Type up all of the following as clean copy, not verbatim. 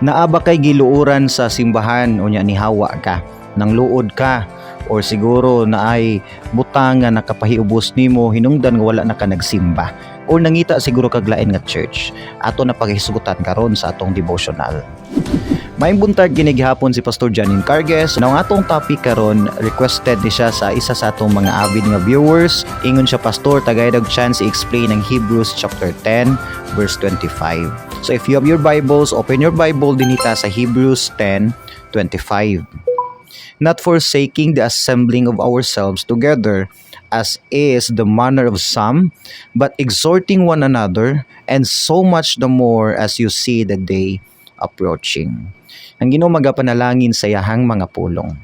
Naa ba kay giluoran sa simbahan unya nihawa ka, nangluod ka, or siguro naay butang nga nakapahiubos nimo hinungdan nga wala na ka nagsimba or nangita siguro kag lain nga church? Ato na paghisgutan karon sa atong devotional. Maayong buntag, kini gihapon si Pastor Janin Carges. Now, ang atong topic karon, requested ni siya sa isa sa atong mga avid nga viewers. Ingon siya, "Pastor, tagay og chance i-explain ang Hebrews chapter 10 verse 25." So if you have your Bibles, open your Bible dinhi ta sa Hebrews 10:25. "Not forsaking the assembling of ourselves together, as is the manner of some, but exhorting one another, and so much the more as you see the day approaching." Ang Ginoo magapanalangin sa iyahang mga pulong.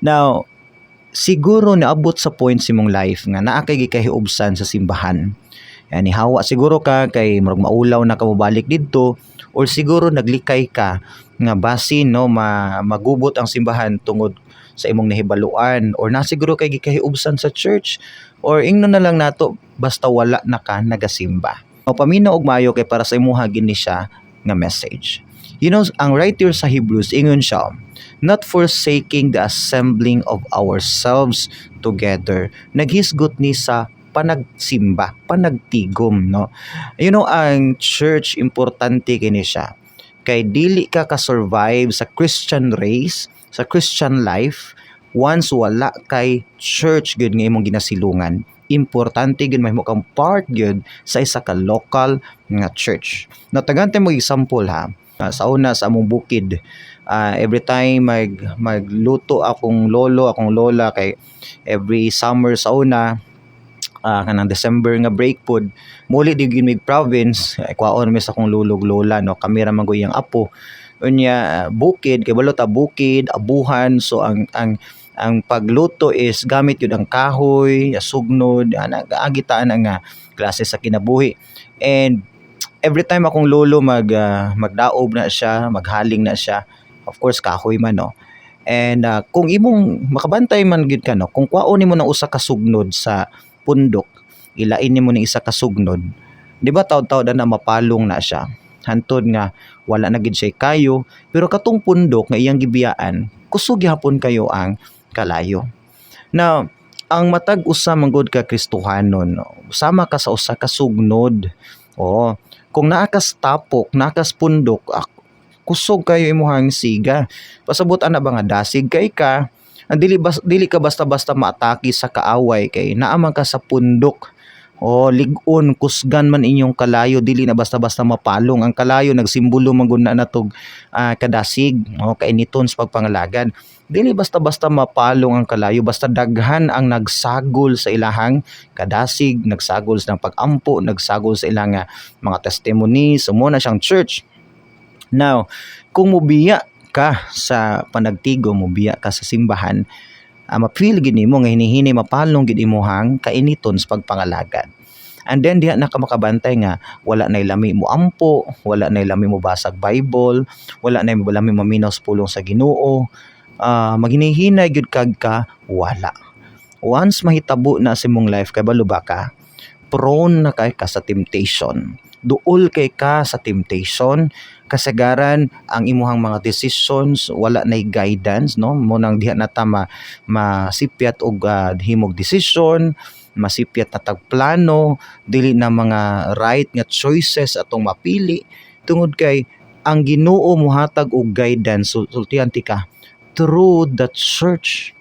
Now, siguro naabot sa point sa imong life nga naa kay gikahiubsan sa simbahan. Yan, nihawa siguro ka kay murag maulaw na ka mobalik didto or siguro naglikay ka nga basin, no, magubot ang simbahan tungod sa imong nahibaluan or na siguro kay gikahiubsan sa church or ingnon na lang nato basta wala na ka nagasimba. O paminaw og maayo kay para sa imuha gini siya nga message. Ang writer sa Hebrews, ingon siya, "Not forsaking the assembling of ourselves together." Naghisgot ni sa panagsimba, panagtigom, no? Ang church, importante kini siya. Kay dili ka ka-survive sa Christian race, sa Christian life, once wala kay church gyud nga imong ginasilungan. Importante gyud mahimo kang part gyud sa isa ka local nga church. Now, tagaan mo example ha. Sa una sa among bukid, every time magluto akong lolo, akong lola, kay every summer sa una, kanang December nga break pod, muli di gyud mig province, ay kwaon mi sa akong lolo ug lola, no, kami ra man iyang apo. Unya bukid kay balo ta, bukid, abuhan, so ang pagluto is gamit yun ang kahoy, sugnod, ana agitaan nga klase sa kinabuhi. And every time akong lolo magdaob na siya, maghaling na siya, of course kahoy man, no. And kung imong makabantay man gyud ka, no, kung kwaon nimo ng usa ka sugnod sa pundok, ilain nimo ning isa ka sugnod, di ba taod-taod na mapalong na siya? Hantod nga wala na gid siya kayo, pero katong pundok nga iyang gibiyaan, kusog gihapon kayo ang kalayo. Now, ang matag usa man gud ka Kristohanon, no, sama ka sa usa ka sugnod. Oo. Kung naa kas tapok, naa kas pundok, kusog kayo imuhang siga. Pasabot ana ba nga dasig kay ka, ang dili ka basta-basta maatake sa kaaway kay naa man ka sa pundok. O lig-on, kusgan man inyong kalayo, dili na basta-basta mapalong. Ang kalayo nagsimbolo man gud na natog kadasig, o kainiton sa pagpangalagad. Dili basta-basta mapalong ang kalayo basta daghan ang nagsagol sa ilahang kadasig, nagsagol sa pag-ampo, nagsagol sa ilang mga testimony, so mo na siyang church. Now, kung mubiya ka sa panagtigo, mubiya ka sa simbahan, ma-feel gid nimo nga hinihini mapalong gid imuhang kainiton sa pagpangalagad. And then diha na ka makabantay nga wala nay lami mo ampo, wala nay lami mo basag Bible, wala nay lami maminaw sa pulong sa Ginoo. Maghinihinay gyud kag ka wala. Once mahitabo na sa imong life, kay balo ba ka, prone na kay ka sa temptation. Duol kay ka sa temptation, kasagaran ang imuhang mga decisions wala nay guidance, no, mo nang diha na ta masipyat og himog decision, masipyat na tag plano, dili na mga right nga choices atong mapili tungod kay ang Ginoo mohatag og guidance, sultihan ti ka, through the church.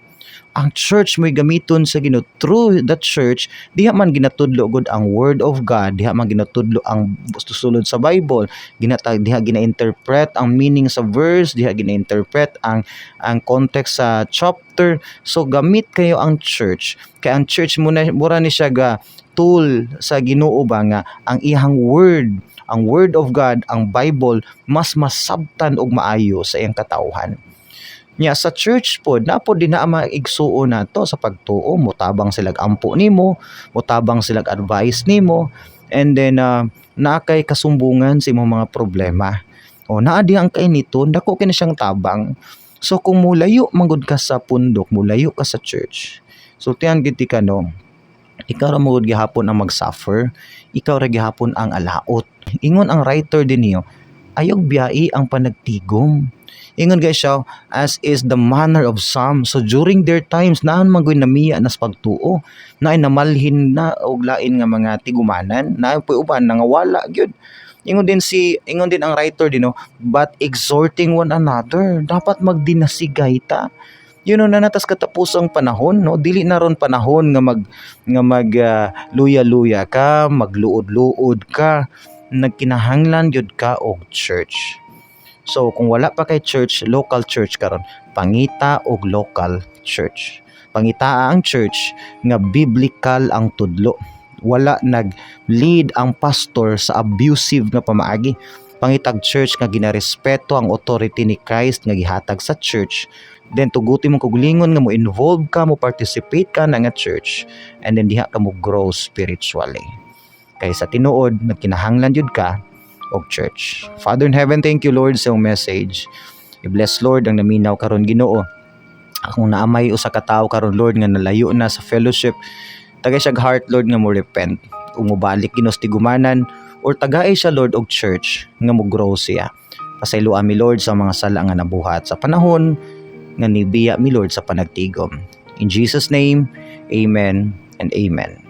Ang church mo'y gamiton sa Ginoo. Through the church, diha man ginatudlo gud ang word of God, diha man ginatudlo ang sulod sa Bible, diha gina-interpret ang meaning sa verse, diha gina-interpret ang context sa chapter. So gamit kayo ang church kay ang church mo na mura ni siya ga tool sa Ginoo ba nga ang iyang word, ang word of God, ang Bible, mas masabtan og maayo sa iyang katawhan. Nya sa church pod na pod din na maigsuon nato sa pagtuo, motabang silag ampo nimo, motabang silag advice nimo, and then naa kay kasumbungan sa imong mga problema. O naa di ang kainiton, dako kini siyang tabang. So kung mulayo man gud ka sa pundok, mulayo ka sa church, sultihan gid ti ka, no, ikaw ra mo gud gihapon ang mag-suffer, ikaw ra gihapon ang alaot. Ingon ang writer din niyo, Ayaw biyai ang panagtigom. Ingon guys siya, "as is the manner of some." So during their times, naan man gyud namiya nas pagtuo, naay namalhin na og lain nga mga tigumanan, naay po'y uban nangawala gyud. Ingon din ang writer din, no, "but exhorting one another." Dapat magdinasigay ta. Naa na tas katapusang panahon, no? Dili na ron panahon nga mag luya-luya ka, magluod-luod ka. Nagkinahanglan gyud ka og church. So kung wala pa kay church, local church karon, pangita og local church. Pangitaa ang church nga biblical ang tudlo. Wala nag-lead ang pastor sa abusive nga pamaagi. Pangitag church nga ginarespeto ang authority ni Christ nga gihatag sa church. Then tuguti mong kaugalingon nga mo involve ka, mo participate ka na nga church, and then diha ka mo grow spiritually. Kay sa tinuod, nagkinahanglan jud ka og church. Father in heaven, thank you, Lord, sa iyong message. I-bless, Lord, ang naminaw karon, Ginoo. Kung naamay usa ka tawo karon, Lord, nga nalayo na sa fellowship, tagay siya heart, Lord, nga mo repent ug mobalik, Ginoo, sa tigumanan or tagay siya, Lord, og church nga mo grow siya. Pasayloa mi, Lord, sa mga sala nga nabuhat sa panahon nga nibiya mi, Lord, sa panagtigom. In Jesus' name, amen and amen.